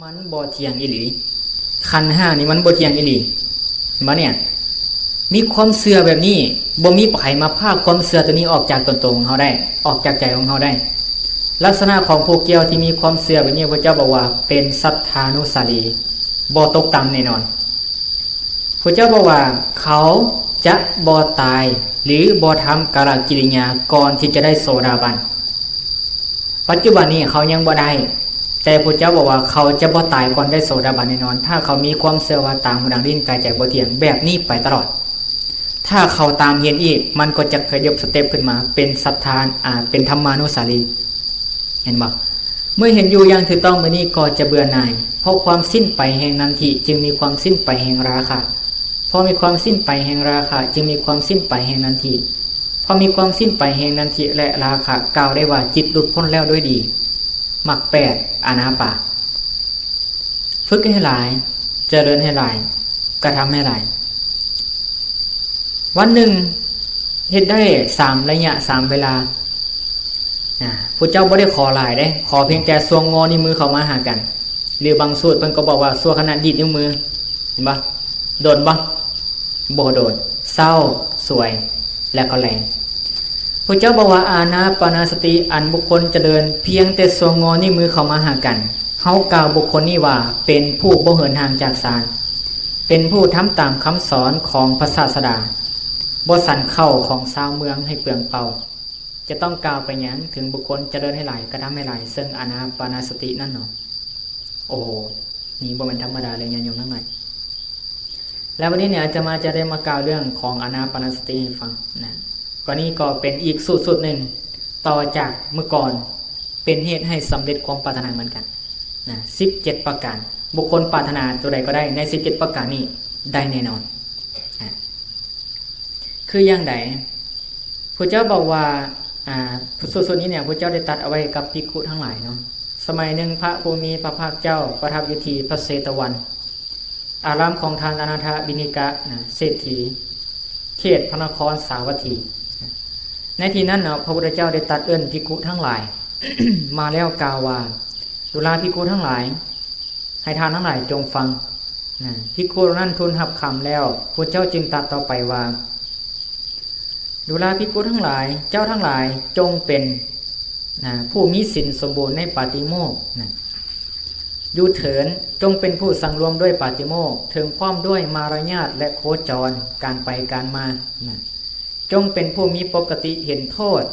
ມັນບໍ່ທ່ຽງອີ່ຫຼີ. ຂັນຫ້ານີ້ມັນບໍ່ທ່ຽງອີ່ຫຼີ. ເຫັນບໍ່ເນຍ? ມີຄວາມເຊື່ອແບບນີ້, ບໍ່ມີໃຜມາພາກຄວາມເຊື່ອໂຕນີ້ອອກຈາກຕົນໂຕຂອງເຮົາໄດ້, ອອກຈາກໃຈຂອງເຮົາໄດ້. ລັກສະນະຂອງຜູ້ກ່ຽວທີ່ມີຄວາມເຊື່ອແບບນີ້, ພະເຈົ້າບອກວ່າເປັນສັດທານຸສາລີ, ບໍ່ຕົກຕ່ຳແນ່ນອນ. ພະເຈົ້າບອກວ່າ ເຂົາຈະບໍ່ຕາຍ ຫຼື ບໍ່ທຳກາລະກິລິຍາກ່ອນທີ່ຈະໄດ້ໂສດາບັນ. ປັດຈຸບັນນີ້ເຂົາຍັງບໍ່ໄດ້, ແຕ່ພະເຈົ້າບອກວ່າເຂົາຈະບໍ່ຕາຍກ່ອນໄດ້ໂສດາບັນແນ່ນອນ, ຖ້າເຂົາມີຄວາມເຊື່ອວ່າຕາ ຫູ ດັງ ລີ້ນ ກາຍ ໃຈ ບໍ່ທ່ຽງ, ແບບນີ້ໄປຕະຫຼອດ. ຖ້າເຂົາຕາມເຫັນອີກ, ມັນກໍຈະຂະຫຍັບສະເຕັບຂຶ້ນມາເປັນສັດທາ, ອາ, ເປັນທຳມານຸສາລີ. ເຫັນບໍ່? ເມື່ອເຫັນຢູ່ຢ່າງຖືກຕ້ອງແບບນີ້ກໍຈະເບື່ອໜ່າຍ, ເພາະຄວາມສິ້ນໄປແຫ່ງນັນທິຈຶ່ງມີຄວາມສິ້ນໄປແຫ່ງລາຄະ, ເພາະມີຄວາມສິ້ນໄປແຫ່ງລາຄະຈຶ່ງມີຄວາມສິ້ນໄປແຫ່ງນັນທິ, ເພາະມີຄວາມສິ້ນໄປແຫ່ງນັນທິ ແລະ ລາຄະ, ກ່າວໄດ້ວ່າຈິດຫຼຸດພົ້ນແລ້ວດ້ວຍດີ. ມັກແປດ, ອານາປາ. ຝຶກໃຫ້ຫຼາຍ, ຈະເລີນໃຫ້ຫຼາຍ, ກະທຳໃຫ້ຫຼາຍ. ວັນໜຶ່ງເຮັດໄດ້ສາມໄລຍະ, ສາມເວລາ. ອາ, ພະເຈົ້າບໍ່ໄດ້ຂໍຫຼາຍເດ້, ຂໍພຽງແຕ່ຊ່ວງງໍນິ້ວມືເຂົ້າມາຫາກັນ, ຫຼື ບາງສູດເພິ່ນກໍບອກວ່າຊົ່ວຂະນະດີດນິ້ວມື. ເຫັນບໍ່? ດົນບໍ່? ບໍ່ດົນ. ເຊົ້າ, ສວຍ ແລະ ກໍແລງ. ພະເຈົ້າບອກວ່າ ອານາປານາສະຕິອັນບຸກຄົນຈະເລີນພຽງແຕ່ຊ່ວງງໍນິ້ວມືເຂົ້າມາຫາກັນ, ເຮົາກ່າວບຸກຄົນນີ້ວ່າເປັນຜູ້ບໍ່ເຫີນຫ່າງຈາກສານ, ເປັນຜູ້ທຳຕາມຄຳສອນຂອງພະສາສະດາ, ບໍ່ສັນເຂົ້າຂອງຊາວເມືອງໃຫ້ເປືອງເປົ່າ, ຈະຕ້ອງກ່າວໄປຫຍັງເຖິງບຸກຄົນຈະເລີນໃຫ້ຫຼາຍ, ກະທຳໃຫ້ຫຼາຍ, ເຊິ່ງອານາປານາສະຕິນັ້ນເນາະ. ໂອ້ໂຫ ນີ້ບໍ່ແມ່ນທຳມະດາເລີຍ ຍາດໂຍມທັງຫຼາຍ. ແລ້ວວັນນີ້ເນຍ ອາດຕະມາຈະໄດ້ມາກ່າວເລື່ອງຂອງອານາປານາສະຕິໃຫ້ຟັງນະ. ກໍນີ້ກໍເປັນອີກສູດ ສູດໜຶ່ງຕໍ່ຈາກເມື່ອກ່ອນ, ເປັນເຫດໃຫ້ສຳເລັດຄວາມປາດຖະໜາເໝືອນກັນນະ, ສິບເຈັດປະການ. ບຸກຄົນປາດຖະໜາຕົວໃດກໍໄດ້ໃນສິບເຈັດປະການນີ້ໄດ້ແນ່ນອນນະ. ຄືຢ່າງໃດ? ພະເຈົ້າບອກວ່າ ອາ ສູດ ສູດນີ້ເນຍ ພະເຈົ້າໄດ້ຕັດເອົາໄວ້ກັບພິກຂຸທັງຫຼາຍເນາະ. ສະໄໝໜຶ່ງ ພະຜູ້ມີພະພາກເຈົ້າປະທັບຢູ່ທີ່ພະເຊຕະວັນ ອາລາມຂອງທ່ານອະນາຖະບິນທິກະນະ ເສດຖີ ເຂດພະນະຄອນສາວັດຖີ. ໃນທີ່ນັ້ນເນາະ ພະພຸດທະເຈົ້າໄດ້ຕັດເອີ້ນພິກຂຸທັງຫຼາຍມາແລ້ວ ກ່າວວ່າ ດູລາພິກຂຸທັງຫຼາຍ, ໃຫ້ທ່ານທັງຫຼາຍຈົ່ງຟັງນະ. ພິກຂຸເຫຼົ່ານັ້ນທູນຮັບຄຳແລ້ວ, ພະເຈົ້າຈຶ່ງຕັດຕໍ່ໄປວ່າ ດູລາພິກຂຸທັງຫຼາຍ, ເຈົ້າທັງຫຼາຍຈົ່ງເປັນນະ ຜູ້ມີສິນສົມບູນໃນປາຕິໂມກນະ. ຢູ່ເທີນ, ຈົ່ງເປັນຜູ້ສັງລວມດ້ວຍປາຕິໂມກ, ເຖິງພ້ອມດ້ວຍມາລະຍາດ ແລະ ໂຄຈອນ, ການໄປການມານະ. ຈົ່ງເປັນຜູ້ມີປົກກະຕິເຫັນໂທດ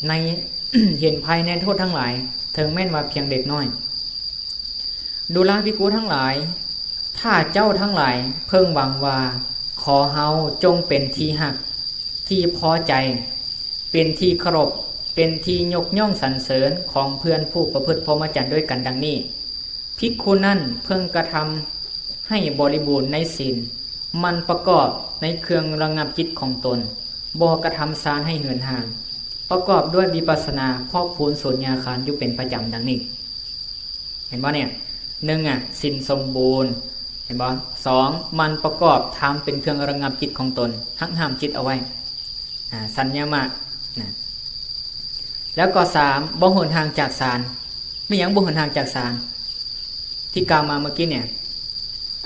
ໃນ, ເຫັນໄພໃນໂທດທັງຫຼາຍ, ເຖິງແມ່ນວ່າພຽງເລັກນ້ອຍ. ດູລາພິກຂຸທັງຫຼາຍ, ຖ້າເຈົ້າທັງຫຼາຍເພິ່ງຫວັງວ່າ ຂໍເຮົາຈົ່ງເປັນທີ່ຮັກ, ທີ່ພໍໃຈ, ເປັນທີ່ເຄົາລົບ, ເປັນທີ່ຍົກຍ້ອງສັນເສີນຂອງເພື່ອນຜູ້ປະພຶດພົມມະຈັນດ້ວຍກັນດັ່ງນີ້, ພິກຂຸນັ້ນເພິ່ງກະທຳໃຫ້ບໍລິບູນໃນສິນ, ໝັ່ນປະກອບໃນເຄື່ອງລະງັບຈິດຂອງຕົນ, ບໍ່ກະທຳຊານໃຫ້ເຫີນຫ່າງ, ປະກອບດ້ວຍວິປັດສະນາ ພອກພູນສຸນຍາຄານຢູ່ເປັນປະຈຳ ດັ່ງນີ້. ເຫັນບໍ່ເນຍ? ໜຶ່ງ ອະ ສິນສົມບູນ, ເຫັນບໍ່? ສອງ ໝັ່ນປະກອບທຳເປັນເຄື່ອງລະງັບຈິດຂອງຕົນ, ຫັກຫ້າມຈິດເອົາໄວ້, ອາ ສັນຍະມະນະ. ແລ້ວກໍສາມ ບໍ່ເຫີນຫ່າງຈາກສານ. ແມ່ນຫຍັງບໍ່ເຫີນຫ່າງຈາກສານ? ທີ່ກ່າວມາເມື່ອກີ້ເນຍ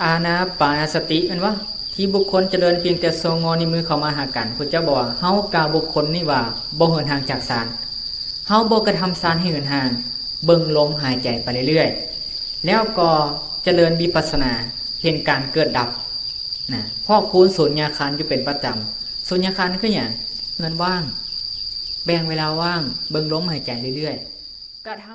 ອານາປານາສະຕິແມ່ນບໍ່? ທີ່ບຸກຄົນຈະເລີນພຽງແຕ່ຊ່ວງງໍນິ້ວມືເຂົ້າມາຫາກັນ. ພະເຈົ້າບອກວ່າ ເຮົາກ່າວບຸກຄົນນີ້ວ່າບໍ່ເຫີນຫ່າງຈາກສານ. ເຮົາບໍ່ກະທຳຊານໃຫ້ເຫີນຫ່າງ, ເບິ່ງລົມຫາຍໃຈໄປເລື້ອຍໆ, ແລ້ວກໍຈະເລີນວິປັດສະນາ, ເຫັນການເກີດດັບນະ, ພອກພູນສຸນຍາຄານຢູ່ເປັນປະຈຳ. ສຸນຍາຄານຄືຫຍັງ? ເຮືອນວ່າງ, ແບ່ງເວລາວ່າງ, ເບິ່ງລົມຫາຍໃຈເລື້ອຍໆ, ກະທຳ